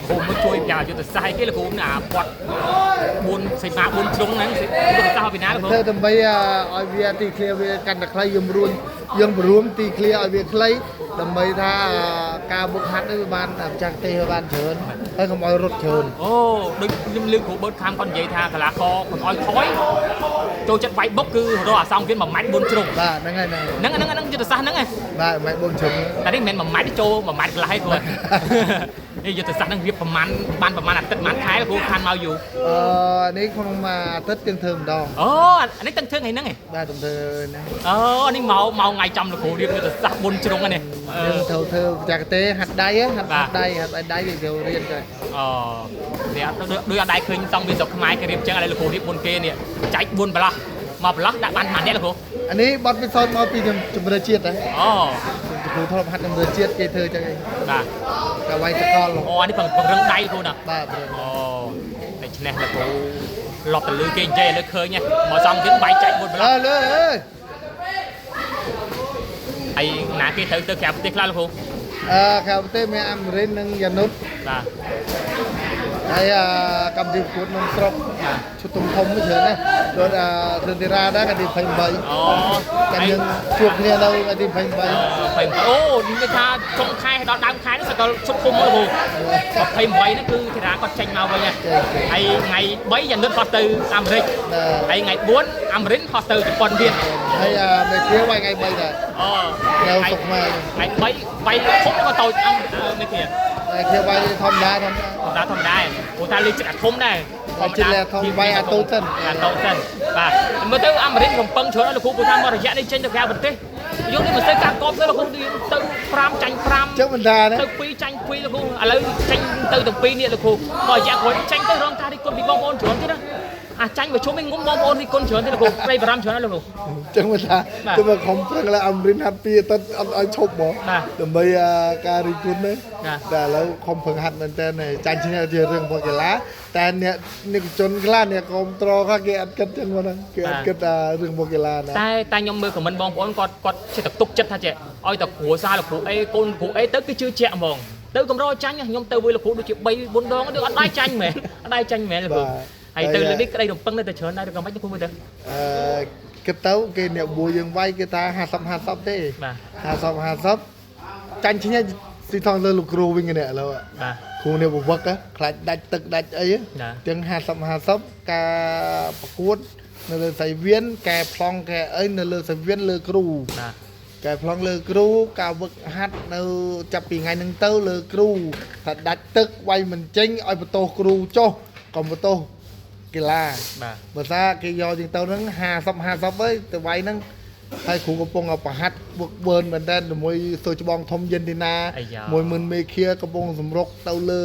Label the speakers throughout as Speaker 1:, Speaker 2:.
Speaker 1: គ្រូមកជួយប្រាប់យុទ្ធសាស្ត្រឲ្យគេលោកគ្រូណាពាត់4សីមា4ជ្រុងហ្នឹងយុទ្ធសាស្ត្រពីណាលោកគ្រូ
Speaker 2: ធ្វើដើម្បីឲ្យវាទីឃ្លាវាកាន់តែខ្លីយើងរួនយើងបរួមទីឃ្លាឲ្យវាខ្លីដើម្បីថាការបុកហាត់នេះវាបានម្ចាស់ទេសវាបានច្រើនហើយកុំឲ្យរត់ច្រើន
Speaker 1: អូដូចខ្ញុំលើគ្រូបឺតខាំគាត់និយាយថាកីឡាករកុំឲ្យថយចូលចិត្តវាយបុកគឺរកអាសងវៀន1ម៉ែត្រ4ជ្រុង
Speaker 2: បាទហ្នឹងហើយហ្នឹង
Speaker 1: ហ្នឹងហ្នឹងហ្នឹងយុទ្ធសាស្ត្រហ្នឹងឯង
Speaker 2: បាទមិន4ជ្រុង
Speaker 1: តែនេះមិនមែន1ម៉ែត្រចូល1ម៉ែត្រកន្លះឯងគ្រូនេះយុទ្ធសាស្ត្រហ្នឹងវាប្រហែលបានប្រហែលអាទិត្យប្រហែលខែលោកគ្រូខានមកយូរ
Speaker 2: អឺនេះក្នុងមួយអាទិត្យយើងធ្វើម្ដង
Speaker 1: អូអានេះទាំងធ្វើថ្ងៃហ្នឹងឯង
Speaker 2: បាទខ្ញុំធ្វើណា
Speaker 1: អូនេះមកមកថ្ងៃចំលោកគ្រូរៀបយុទ្ធសាស្ត្រ4ជ្រុងហ្នឹង
Speaker 2: យើងត្រូវធ្វើបច្ចេកទេសហាត់ដៃហាត់ដៃហាត់ដៃយើងត្រូវរៀនទៅ
Speaker 1: អូនេះអត់ដូចអត់ដែរឃើញសង្វៀនស្រុកខ្មែរគេរៀបចឹងឥឡូវលោកគ្រូរៀបមុនគេនេះចែក4ប្រឡោះមកប្រឡោះដាក់បានប៉ុន្មានអ្នកលោកគ្រូ
Speaker 2: អានេះបត់ពិសោធន៍មកពីជំរឿជាតិហ៎
Speaker 1: អូ
Speaker 2: គ្រូធ្លាប់ហាត់ជំរឿជាតិគេធ្វើចឹងឯង
Speaker 1: បាទ
Speaker 2: តែវាយសកល
Speaker 1: អូនេះពង្រឹងដៃលោកគ្រូណា
Speaker 2: បាទ
Speaker 1: អូតែឆ្នេះលោកគ្រូលប់ទៅលើគេនិយាយឥឡូវឃើញមកសង្វៀនបែកចែក4ប្រឡោះ
Speaker 2: អើលើអើយ
Speaker 1: ហើយណាគេត្រូវទៅក្រៅប្រទេសខ្លះលោកគ្រូ
Speaker 2: អឺក្រៅប្រទេសមានអាមេរិកនិងយ៉ានុត
Speaker 1: បាទ
Speaker 2: ហើយកម្មវិធីប្រកួតក្នុងស្រុកឈុតធំធំច្រើនណាស់ដូចអឺធនធារាដែរកាលទី28
Speaker 1: អូ
Speaker 2: តែយើងជួបគ្នានៅថ្ងៃទី28
Speaker 1: 28អូនិយាយថាចុងខែដល់ដើមខែនេះសកលឈុតធំមកលោកគ្រូ28ហ្នឹងគឺធីរ៉ាគាត់ចេញមកវិញហើយថ្ងៃ3យ៉ានុតហោះទៅអាមេរិកហើយថ្ងៃ4អាមេរិកហោះទៅជប៉ុនទៀត
Speaker 2: ហើយមេធាវាយថ្ងៃ3ដែរ
Speaker 1: អូ
Speaker 2: នៅស្រុកខ្មែរ
Speaker 1: ថ្ងៃ3វាយធំក៏តូចអង្គមេធា
Speaker 2: តែគេវាយធម្មតាធម្មតា
Speaker 1: ធម្មតាធម្មតាព្រោះថាលេខចិត្តអាធំដែរ
Speaker 2: ចិត្តអាធំវាយអាតូចសិន
Speaker 1: អាតូចសិនបាទមើលទៅអាមេរិករំពឹងច្រើនលោកគ្រូព្រោះថាមករយៈនេះចេញទៅក្រៅប្រទេសយើងនេះមិនសូវការកប់ទេលោកគ្រូទៅ5ចាញ់5
Speaker 2: ចឹងមិនថាណា
Speaker 1: ទៅ2ចាញ់2លោកគ្រូឥឡូវចេញទៅទាំងពីរនេះលោកគ្រូមករយៈក្រោយចេញទៅរងការរិះគន់ពីបងប្អូនច្រើនទៀតណាអាចចាញ់មកជុំឯងងុំបងប្អូនរិះគន់ច្រើនទៀតលោកគ្រូប្រិយបារម្ភច្រើនណាស់លោកគ្រូ
Speaker 2: ចឹងមិនថាទៅមកខំប្រឹងឡើយអាមេរិកហាត់ពីអាទិត្យអត់ឲ្យឈប់ហ្មងដើម្បីការរិះគន់នេះតែឥឡូវខំប្រឹងហាត់មែនតើចាញ់ឈ្នះជារឿងរបស់កីឡាតែអ្នកនិកជនខ្លះអ្នកគ្រប់ត្រខ្លះគេអត់គិតចឹងហ្នឹងគេអត់គិតរឿងរបស់កីឡាណា
Speaker 1: តែតែខ្ញុំមើលខមមិនបងប្អូនគាត់គាត់ចេះតែទុកចិត្តថាចេះឲ្យតែគ្រួសារលោកគ្រូអេកូនគ្រូអេទៅគឺជឿជាក់ហ្មងទៅកម្រចាញ់ខ្ញុំទៅមួយលោកគ្រូដូចជា3 4ដងទៅអត់ដែរចាញ់មែនអត់ដែរចាញ់មែនលោកគ្រូហើយទៅលើនេះក្តីរំពឹងនៅតែច្រើនដែរឬក៏មិនលោកគ្រូមើលទៅ
Speaker 2: អឺគិតទៅគេអ្នកបួយើងវាយគេថា50 50ទេ
Speaker 1: បាទ
Speaker 2: 50 50ចាញ់ឈ្នះស៊ីថងលើលោកគ្រូវិញនេះឥឡូវ
Speaker 1: បាទ
Speaker 2: គ្រូនេះបវឹកខ្លាចដាច់ទឹកដាច់អីទាំង50 50ការប្រកួតនៅលើសៃវៀនកែប្លង់កែអីនៅលើសៃវៀនលើគ្រូ
Speaker 1: បាទ
Speaker 2: កែប្លង់លើគ្រូការវឹកហាត់នៅចាប់ពីថ្ងៃហ្នឹងទៅលើគ្រូថាដាច់ទឹកវាយមិនចេញឲ្យបន្ទោសគ្រូចុះកុំបន្ទោសកីឡា
Speaker 1: បាទ
Speaker 2: បើថាគេយកជាងទៅហ្នឹង50 50អើយទៅវាយហ្នឹងហើយគ្រូកំពុងតែប្រហាត់វឹកវើមែនតើជាមួយសូច្បងធំយិនទីណាមួយម៉ឺនមេឃាកំពុងសម្រុកទៅលើ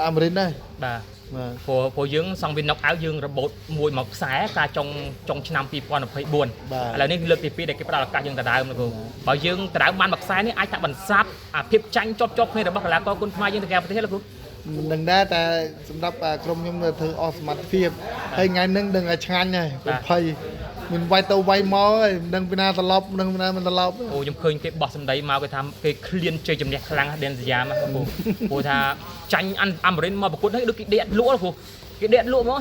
Speaker 2: អាមេរិកដែរ
Speaker 1: បាទ
Speaker 2: បាទ
Speaker 1: ព្រោះព្រោះយើងសង្វៀនណុកអៅយើងរបូតមួយមកខ្សែកាលចុងចុងឆ្នាំ2024ឥឡូវនេះលើកទី2ដែលគេផ្ដល់ឱកាសយើងដដើមលោកគ្រូបើយើងដដើមបានមួយខ្សែនេះអាចថាបន្សាបអាភាពចាញ់ជាប់ជាប់គ្នារបស់កីឡាករគុនខ្មែរយើងទៅក្រៅប្រទេសលោកគ្រូ
Speaker 2: មិនដឹងដែរតែសម្រាប់ក្រុមខ្ញុំធ្វើអស់សមត្ថភាពហើយថ្ងៃហ្នឹងដឹងតែឆ្ងាញ់ហើយភ័យមានវាយទៅវាយមកហើយមិនដឹងពីណាត្រឡប់មិនដឹងពីណាមិនត្រឡប់
Speaker 1: អូខ្ញុំឃើញគេបោះសម្ដីមកគេថាគេឃ្លានជ័យជំនះខ្លាំងដេនសយ៉ាមលោកគ្រូព្រោះថាចាញ់អាមេរិនមកប្រកួតនេះដូចគេដេកលក់លោកគ្រូគេដេកលក់មក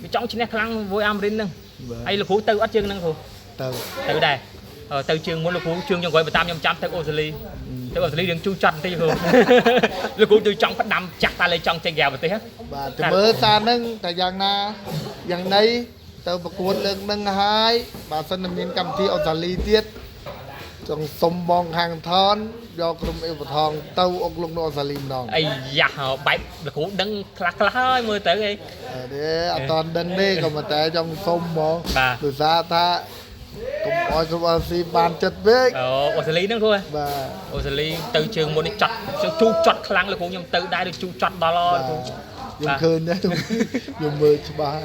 Speaker 1: គេចង់ឈ្នះខ្លាំងមួយអាមេរិនហ្នឹងហើយលោកគ្រូទៅអត់ជើងហ្នឹងគ្រូ
Speaker 2: ទៅ
Speaker 1: ទៅដែរទៅជើងមុនលោកគ្រូជើងចុងក្រោយបើតាមខ្ញុំចាំទៅអូស្ត្រាលីទៅអូស្ត្រាលីរឿងជូរចត់បន្តិចគ្រូលោកគ្រូទៅចង់ផ្ដាំចាស់តាលេចង់ចេញក្រៅប្រទេស
Speaker 2: បាទទៅមើលសារហ្នឹងតែយ៉ាងណាយ៉ាងណីទៅប្រកួតលើកហ្នឹងហើយបើសិនតែមានកម្មវិធីអូស្ត្រាលីទៀតចង់សុំបងខាងថនយកក្រុមអេវថងទៅអុកលុកនៅអូស្ត្រាលីម្ដង
Speaker 1: អីយ៉ាបែបលោកគ្រូដឹងខ្លះខ្លះហើយមើលទៅអី
Speaker 2: ទេអត់តន់ដឹងទេក៏ប៉ុន្តែចង់សុំហ្មងដោយសារថាកុំអោយក្រុមអូស្ត្រាលីបានចិត្តពេក
Speaker 1: អូអូស្ត្រាលីហ្នឹងគ្រូ
Speaker 2: បាទ
Speaker 1: អូស្ត្រាលីទៅជើងមុននេះចត់ជូរចត់ខ្លាំងលោកគ្រូខ្ញុំទៅដែរដូចជូរចត់ដល់លោកគ្រូ
Speaker 2: ខ្ញុំឃើញដែរខ្ញុំមើលច្បាស់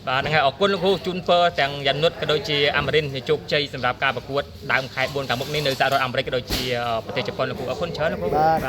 Speaker 1: បាទហ្នឹងហើយអរគុណលោកគ្រូជូនពរទាំងយ៉ានុតក៏ដូចជាអាមេរិនជោគជ័យសម្រាប់ការប្រកួតដើមខែ4ខាងមុខនេះនៅសហរដ្ឋអាមេរិកក៏ដូចជាប្រទេសជប៉ុនលោកគ្រូអរគុណច្រើនលោកគ្រូ
Speaker 2: បាទ